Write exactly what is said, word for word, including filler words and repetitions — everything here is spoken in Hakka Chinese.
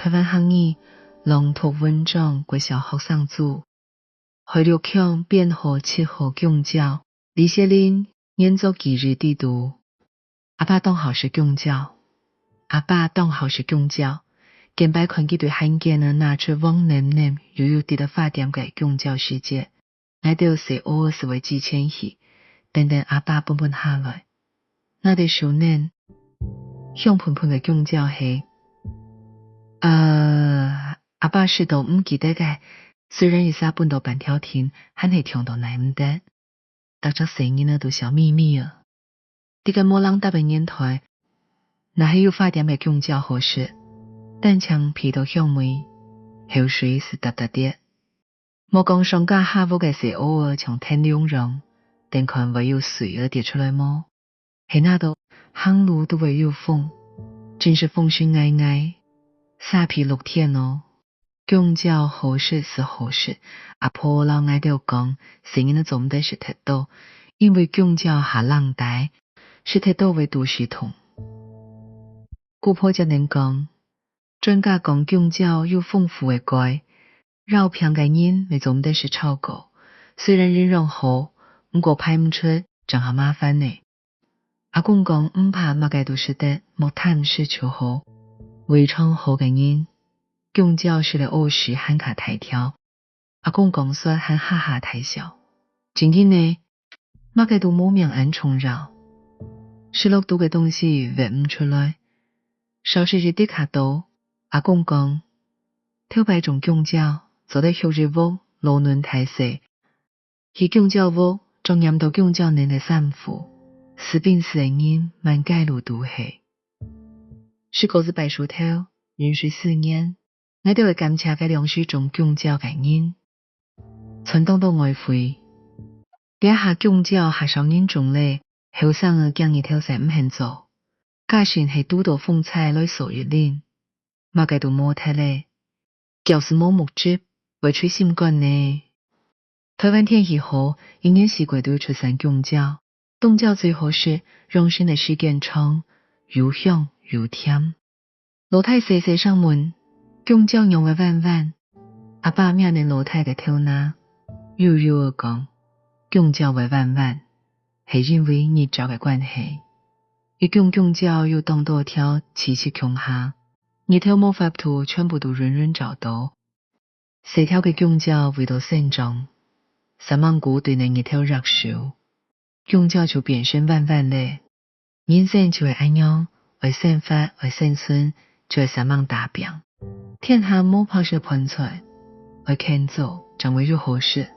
臺灣客語朗讀文章，國小學生組。海陸腔編號七號弓鳥，李雪玲，原作記憶地圖。阿爸當好食弓鳥，阿爸當好食弓鳥，見擺看佢對閒間仔拿出黃淰淰又有滴仔花點个弓鳥時節， 𠊎兜細孲仔斯會指前去，等等阿爸分分下來。拿在手裡，香噴噴个弓鳥係，呃，阿爸食到毋記得个，雖然一儕分到半條定，還係暢到耐毋得。逐隻細人仔都笑瞇瞇仔。 在該無人搭个年代，若係有花點个弓鳥好食，單淨鼻著香味，口水斯嗒嗒跌。莫講上家下屋个細孲仔像天龍樣，等看會有水仔跌出來無？係拿到行路都會有風，真實風神𠊎𠊎，沙鼻落天哦。 弓鳥好食斯好食，阿婆摎𠊎兜講，細人仔做毋得食忒多，因為弓鳥下冷坯，食忒多會肚屎痛。姑婆接等講，專家講弓鳥有豐富个鈣，摎病个人乜做毋得食超過，雖然營養好，毋過排毋出，正較麻煩呢。 阿公講，毋怕麼个都食得，莫貪食就好。胃腸好个人，弓鳥食了屙屎還較大條。阿公講煞還哈哈大笑。正經呢，麼个都無命恁重要，食落肚个東西挖毋出來，少食一滴較多。阿公講，頭擺種弓鳥，做得畜一屋老嫩大細， 去弓鳥屋，著染到弓鳥乳个衫褲，斯賓斯个人滿街路都係。時過斯擺樹頭，雲水思念，𠊎兜會感謝該量時種弓鳥个人。賺當多外匯。這下弓鳥較少人種咧，後生仔驚日頭曬毋肯做，假使係堵到風搓來掃一輪，麼个都無忒咧。 鳥斯無目汁，會捶心肝呢。臺灣天氣好，一年四季都有出產弓鳥。冬鳥最好食，養成个時間長，又香又甜。老弟細細聲問：「弓鳥仰會彎彎？」阿爸摸等老弟个頭那，悠悠仔講：「弓鳥會彎彎，係因為日照个關係。一弓弓鳥有當多條聚集共下， 日頭無法度全部都勻勻照到。細條个弓鳥為著生長，煞猛跍對等日頭擛手，弓鳥就變成彎彎咧。人生就係恁樣，愛生活，愛生存，就係煞猛打拚。天下無白食飯菜，愛勤做，正會有好食。」